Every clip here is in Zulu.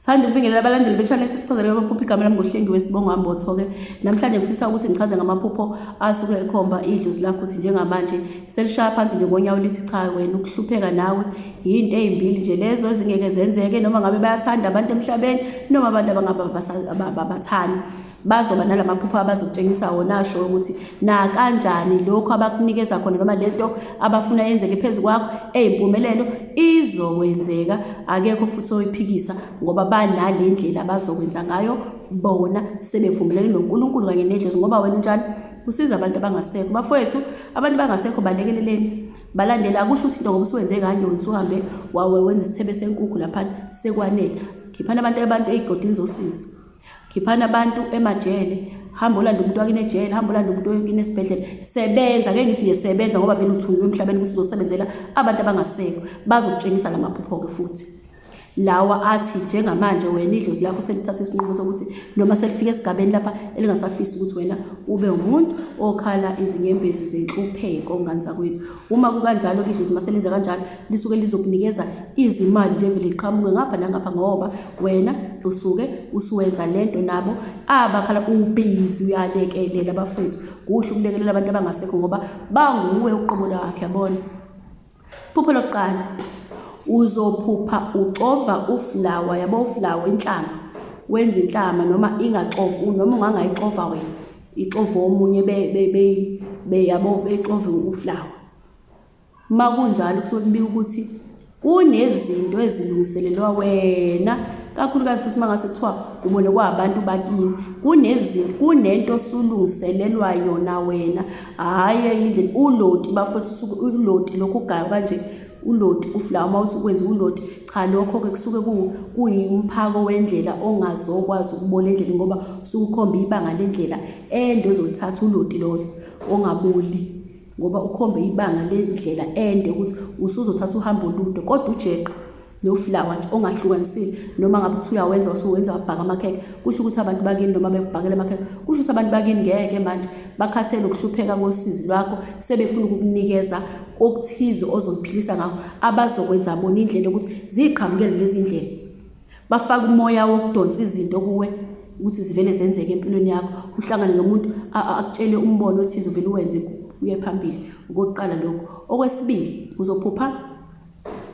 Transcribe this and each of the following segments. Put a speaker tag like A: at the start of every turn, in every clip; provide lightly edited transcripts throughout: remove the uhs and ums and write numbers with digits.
A: Thanda ukubingelela abalandeli be-channel sisichazele ngamaphupho. Igama lami nguHlengiwe Sibongo Mbotho-ke. Namhlanje ngifisa ukuthi ngichaze ngamaphupho asuke ekhomba idlozi lakho ukuthi njengamanje selishaya phansi nje ngonyawo lithi cha wena ukuhlupheka nawe yinto ey'mbili nje lezo ezingeke zenzeke noma ngabe bayathanda abantu emhlabeni noma abantu abangabathandi. Bazoba nalamaphupho abazokutshengisa wona asho ukuthi nakanjani lokhu abakunikeza khona noma lento abafuna yenzeke phezu kwakho eyimpumelelo izokwenzeka. Akekho futhi oyiphikisa ngoba banale ndlela abazokwenza ngayo bona sebevumelene noNkulunkulu kanye nedlozi ngoba wena unjani usiza abantu abangasekho. Bafowethu, abantu abangasekho balekeleleni, balandele. Akusho ukuthi into ngoba usuwenze kanje usuhambe wawe wenza isithebe senkukhu laphana sekwanele. Khiphani abantu ey'godini zosizi. Khiphani abantu emajele, hamba olanda umuntu wakini ejele, hamba olanda umuntu wakini esibhedlela. Sebenza, ngeke ngithi nje sebenza ngoba vele uthunywe emhlabeni ukuthi uzosebenzela abantu abangasekho. Bazokutshengisa la maphupho-ke futhi lawa athi njengamanje wena idlozi lakho selithatha isinqumo sokuthi noma selifike esigabeni lapha elingasafisi ukuthi wena ube umuntu okhala izinyembezi zenhlupheko ngane zakwethu. Uma kukanjalo-ke idlozi uma selenza kanjalo lisuke lizokunikeza izimali nje vele liqhamuke ngapha nangapha ngoba wena usuke usuwenza lento nabo abakhala ubhizi uyalekelela bafethu. Kuhle ukulekelela abantu abangasekho ngoba banguwe uqobo lwakhe yabona. Phupho lokuqala, uzophupha uxova uflawa, yabo uflawa inhlama, wenza inhlama noma ingaxovi noma ungangayixova wena, ixove omunye be yabo bexove uflawa. Uma kunjalo kusuke kubika ukuthi kunezinto ezilungiselelwa wena kakhulukazi futhi uma ngase kuthiwa ubone kwabantu bakini kunezinto kunento osulungiselelwa yona wena hhayi enye indlela uloti bafowethu usuke uloti lokhu ugaya kanje uloti uflawa uma uthi ukwenza uloti cha lokho-ke kusuke kuyimphako wendlela ongazokwazi ukubola endleleni ngoba usuke ukhomba ibanga lendlela ende ozolithatha uloti loyo ongaboli ngoba ukhombe ibanga lendlela ende ukuthi usuzothatha uhambo olude kodwa ujeqe nofulawa nje ongahlukanisile noma ngabe kuthiwa uyawenza usuwenza wabhaka amakhekhe kusho ukuthi abantu bakini noma bekubhakela amakhekhe kusho ukuthi abantu bakini ngeke manje bakhathele ukuhlupheka kosizi lwakho sebefuna ukukunikeza okuthize ozoyiphilisa ngakho abazokwenza bona indlela yokuthi ziqhamukele lezi ndlela Bafaka umoya wokudonsa izinto kuwe ukuthi zivele zenzeke empilweni yakho. Uhlangane nomuntu akutshele umbono othize uvele uwenze uye phambili. Okokuqala lokho. Okwesibili, uzophupha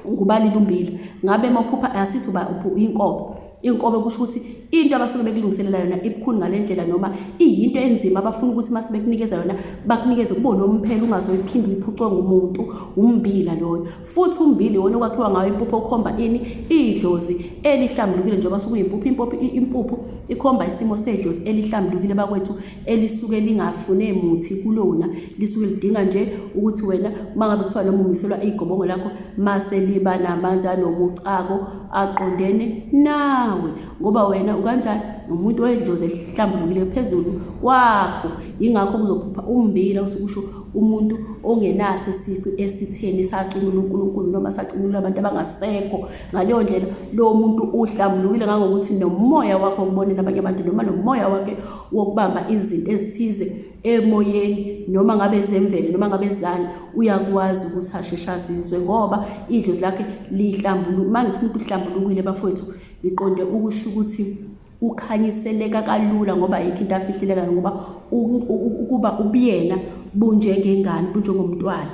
A: ngubalile umbila. Ngabe uma uphupha asithi uba inkobe. Inkobe kusho ukuthi into abasuke bekulungiselela yona ibukhuni ngale ndlela noma iyinto enzima abafuna ukuthi uma sebekunikeza yona bakunikeze kube nomphela ungazoyiphinde uyiphucwe ngumuntu, ummbila loyo. Futhi umbili iwona okwakhiwa ngawo impuphu okhomba ini? Idlozi elihlambulukile njengoba sukuyimpuphu impuphu impuphu ikhomba isimo sedlozi elihlambulukile bakwethu elisuke lingafune muthi kulona lisuke lidinga nje ukuthi wena uma ngabe kuthiwa noma umiselwa igobongo lakho mase liba namanzi anomucako aqondene nawe ngoba wena ukanjani umuntu wedlozi elihlambulukile phezulu kwakho yingakho kuzophupha umbila usukusho umuntu ongenaso isici esitheni sacunula uNkulunkulu noma sacunula abantu abangasekho. Ngaleyo ndlela lowo muntu uhlambulukile ngangokuthi nomoya wakhe wokubonela abanye abantu noma nomoya wakhe wokubamba izinto ezithize emoyeni noma ngabe ezemvelo noma ngabe ezani uyakwazi ukuthi asheshe azizwe ngoba idlozi lakhe lihlambuluka. Uma ngithi umuntu uhlambulukile bafowethu ngiqonde ukusho ukuthi ukhanyiseleka kalula ngoba ayikho into afihlelekayo ngoba ukuba ubuyena bunjengengane bunjengomntwana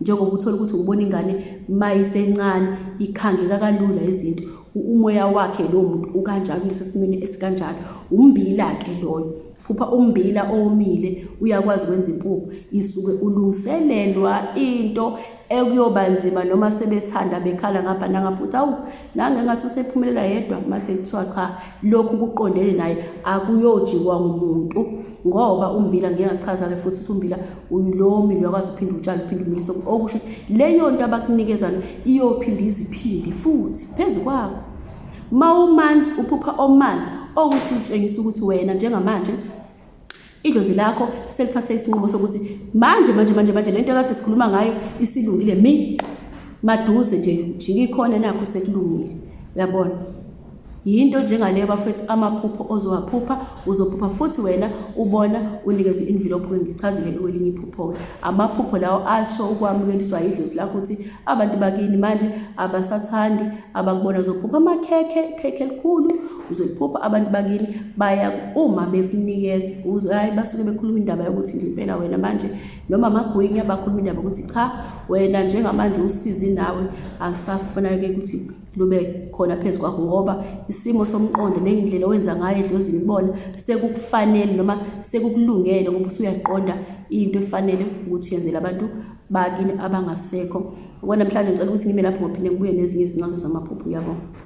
A: njengoba uthola ukuthi ubona ingane mayisencane ikhangeka kalula izinto umoya wakhe lowo muntu ukanjalo usesimweni esikanjalo umbila-ke loyo phupha umbila owomile uyakwazi ukwenza impuphu isuke ulungiselelwa into ekuyoba nzima noma sebethanda bekhala ngapha nangapha ukuthi awu nange ngathi usephumelela yedwa mase kuthiwa cha lokhu kuqondene naye akuyojikwa ngumuntu ngoba umbila ngeke ngachaza-ke futhi ukuthi umbila uyilomile uyakwazi uphinde utshale uphinde umilise okusho ukuthi leyo nto abakunikeza yona iyophinde iziphinde futhi phezu kwakho uma umanzi uphupha omanzi okusho utshengisa ukuthi wena njengamanje idlozi lakho selithathe isinqumo sokuthi manje manje manje manje lento ekade sikhuluma ngayo isilungile mi maduze nje jika ikhona nakho sekulungile uyabona. Yinto njengaleyo bafethu amaphupho ozowaphupha, uzophupha futhi wena ubona unikezwe i-envelope ke ngichazile-ke kwelinye iphupho-ke. Amaphupho lawo asho ukwamukeliswa yidlozi lakho ukuthi abantu bakini manje abasathandi abakubona. Uzophupha amakhekhe, ikhekhe elikhulu uzoliphupha abantu bakini baya uma bekunikeza hhayi basuke bekhuluma indaba yokuthi nje impela wena manje noma amagwinya bakhuluma indaba yokuthi cha wena njengamanje usizi nawe akusafunake ukuthi lube khona phezu kwakho ngoba isimo somqondo nendlela owenza ngayo edlozini kubona sekukufanele noma sekukulungele ngoba usuyaqonda into efanele ukuthi uyenzele abantu bakini abangasekho. Okwamhlanje ngicela ukuthi ngime lapho ngophinde ngibuye nezinye izincazo zamaphupho. Ngiyabonga.